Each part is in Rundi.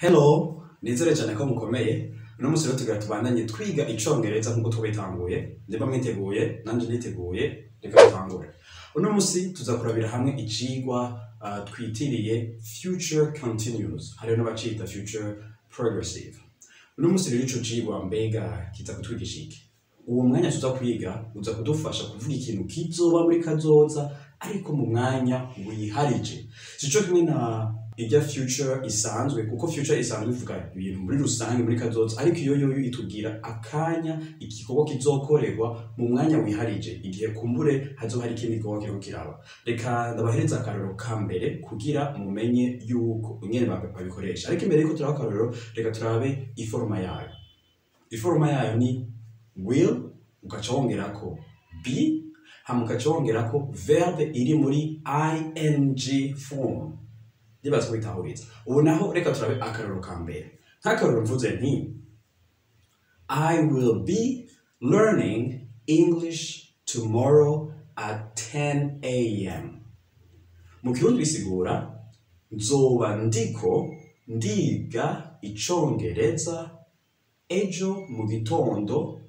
Hello, nizere cyane ko mukomeye. Uno munsi rero tugira tubandanye twiga Icongereza nk'uko twabitanguye. Ndimba mwiteguye, nanje niteguye, reka dutangure. Uno munsi tuza kurabira hamwe icigwa twitiriye Future Continuous. Hariho n'abacita Future Progressive. Uno munsi rero ico cigwa mbega kiza kutwigisha iki? Uwo mwanya tuza kwiga uza kudufasha kuvuga ikintu kizoba muri kazoza, ariko mu mwanya wiharije. Sico kimwe na ijya future isanzwe, kuko future isanzwe ivuga ibintu muri rusange muri kazoza, ariko iyo yoyo itubwira akanya igikorwa kizokorerwa mu mwanya wiharije, igihe kumbure hazoba hari ikindi gikorwa kiriko kiraba. Reka ndabahereza akarorero ka mbere kugira mumenye yuko ingene babikoresha. Ariko imbere yuko turaba akarorero, reka turabe iforoma yayo. Iforoma yayo ni will, ugaca wongerako be, hama ugaca wongerako verbe iri muri ing form. Ndibaza ko bitahuriza. Ubu naho reka turabe akarorero ka mbere. Nk'akarorero mvuze nti "I will be learning English tomorrow at 10 a.m." Mu Kirundi bisigura nzoba ndiko ndiga Icongereza ejo mu gitondo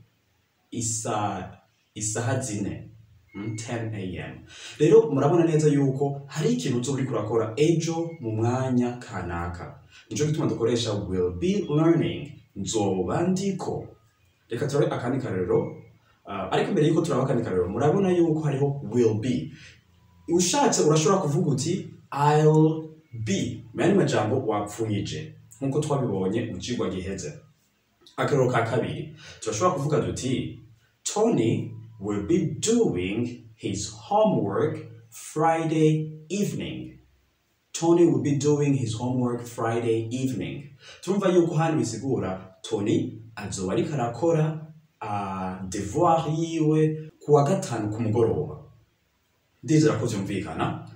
isaha 4, 10 a.m. Rero murabona neza yuko hari ikintu uzoba uriko urakora ejo mu mwanya kanaka. Nico gituma dukoresha will be learning, nzoba ndiko. Reka turabe akandi karorero. Ariko mbere yuko turaba akandi karorero, murabona yuko hariho will be. Ushatse urashobora kuvuga uti "I'll be", mu yandi majambo wapfunyije, nkuko twabibonye mu cigwa giheze. Akarorero ka kabiri, turashobora kuvuga duti "Tony will be doing his homework Friday evening." Tony will be doing his homework Friday evening. Turumva yuko hano bisigura Tony azoba ariko arakora devoir yiwe kuwa gatanu ku mugoroba. Ndizera ko vyumvikana.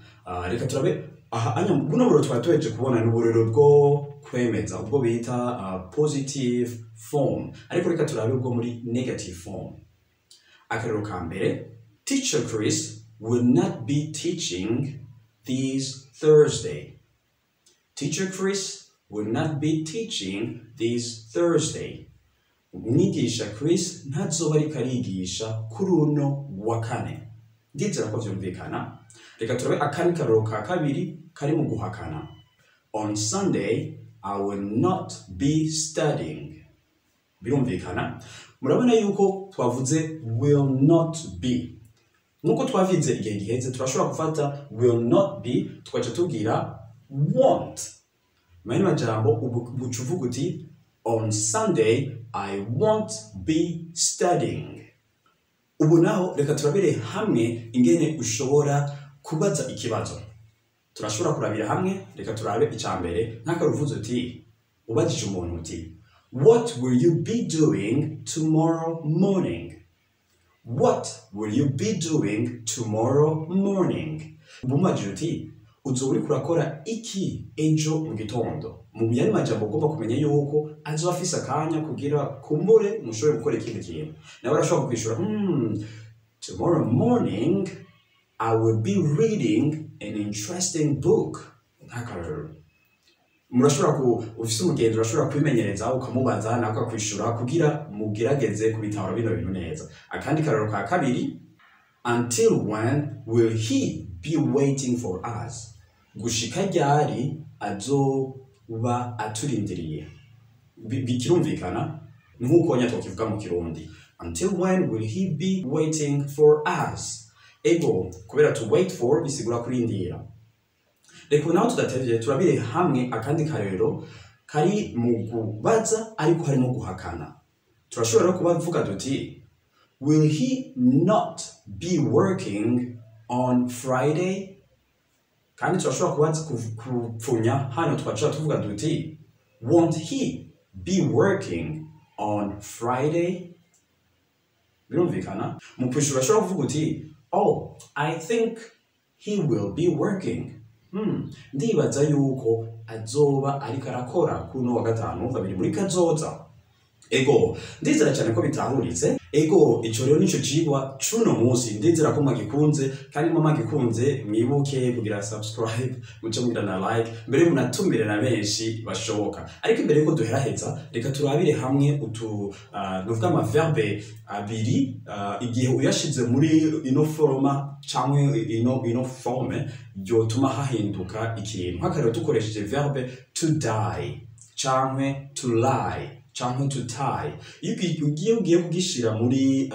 Reka turabe aha anya buno burero twari tuheje kubona ni uburero bwo kwemeza, ubwo bita positive form, ariko reka turabe ubwo muri negative form. Akarero ka mbere: "Teacher Chris will not be teaching this Thursday." Teacher Chris will not be teaching this Thursday. Umwigisha Chris ntazoba ariko arigisha kuri uno wa kane. Ndizera ko vyumvikana. Reka turabe akandi karorero ka kabiri kari mu guhakana. "On Sunday I will not be studying." Birumvikana, murabona yuko twavuze will not be. Nkuko twavize igihe giheze, turashobora gufata will not be tugaca tubwira won't. Mu yandi majambo, ubu buca uvuga uti "On Sunday I won't be studying." Ubu naho reka turabire hamwe ingene ushobora kubaza ikibazo. Turashobora kurabira hamwe, reka turabe icya mbere. Nk'akaruvuze uti, ubajije umuntu uti "What will you be doing tomorrow morning?" What will you be doing tomorrow morning? Umubajije uti uzoba uriko urakora iki ejo mu gitondo? Mu yandi majambo, ugomba kumenya yuko azoba afise akanya kugira kumbure mushobore gukora ikindi kintu. Nawe arashobora kukwishura "Tomorrow morning I will be reading an interesting book." Nk'akarorero, murashobora ku ufise umugenzi, urashobora kwimenyereza ukamubaza nawe akakwishura kugira mugerageze kubitahura bino bintu neza. Akandi karorero ka kabiri: "Until when will he be waiting for us?" Gushika ryari azoba aturindiriye? Bikirumvikana nk'uko nya twokivuga mu Kirundi: "Until when will he be waiting for us?" Ego, kubera to wait for bisigura kurindira. Reka naho tudatevye turabire hamwe akandi karero kari mu kubaza ariko harimo guhakana. Turashobora no kubavuga duti "Will he not be working on Friday?" Kandi turashobora kubaza kupfunya hano, tugaca tuvuga duti "Won't he be working on Friday?" Birumvikana, mu kwishura urashobora kuvuga uti "Oh, I think he will be working." Ndibaza yuko azoba ariko arakora kuno wa gatanu. Umva, biri muri kazoza. Ego, ndizera cyane ko bitahuritse. Ego, ico rero nico cigwa cuno munsi. Ndizera ko mwagikunze, kandi mwagikunze mwibuke kugira subscribe, muce mugira na like, mbere munatumire na benshi bashoboka. Ariko imbere yuko duheraheza, reka turabire hamwe utu nuvuga ama verbe abiri, igihe uyashize muri ino forme canke ino forme yotuma hahinduka ikintu. Nk'akarero, dukoresheje verbe to die canke to lie canke to tie, iyo ugiye kugishira muri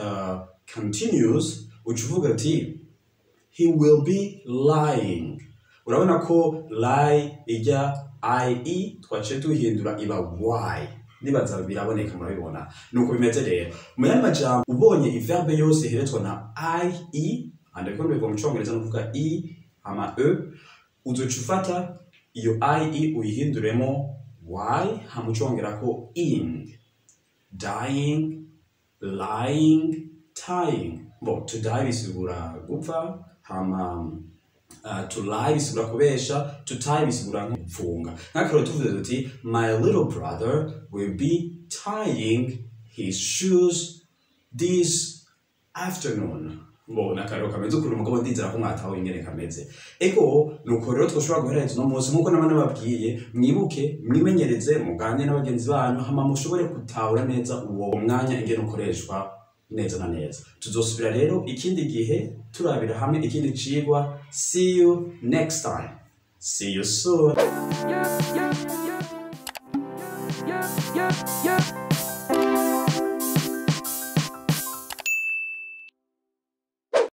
continuous, uca uvuga ati "He will be lying." Urabona ko lie ijya ie twaciye duhindura iba y. Nibaza biraboneka, murabibona. Nuko bimeze rero. Mu yandi majambo, ubonye iverbe yose iherezwa na ie, andiko bivuga mu Congereza, nukuvuga i ama e, uzoca ufata iyo ie uyihinduremo y, hama ucongerako ing: dying, lying, tying. Bo to die bisigura gupfa, hama to lie bisigura kubesha, to tie bisigura nko gupfunga. Nk'akarero, tuvuze tuti "My little brother will be tying his shoes this afternoon." Bo nakarero kameze ukuntu, mugabo ndizera ko mwataho ingene kameze. Ego, nuko rero twoshobora guhereza uno munsi. Nkuko nama nababwiye, mwibuke mwimenyereze, muganire n'abagenzi banyu, hama mushobore gutahura neza uwo mwanya ingene ukoreshwa neza na neza. Tuzosubira rero ikindi gihe turabira hamwe ikindi cigwa. See you next time, see you soon. Yeah.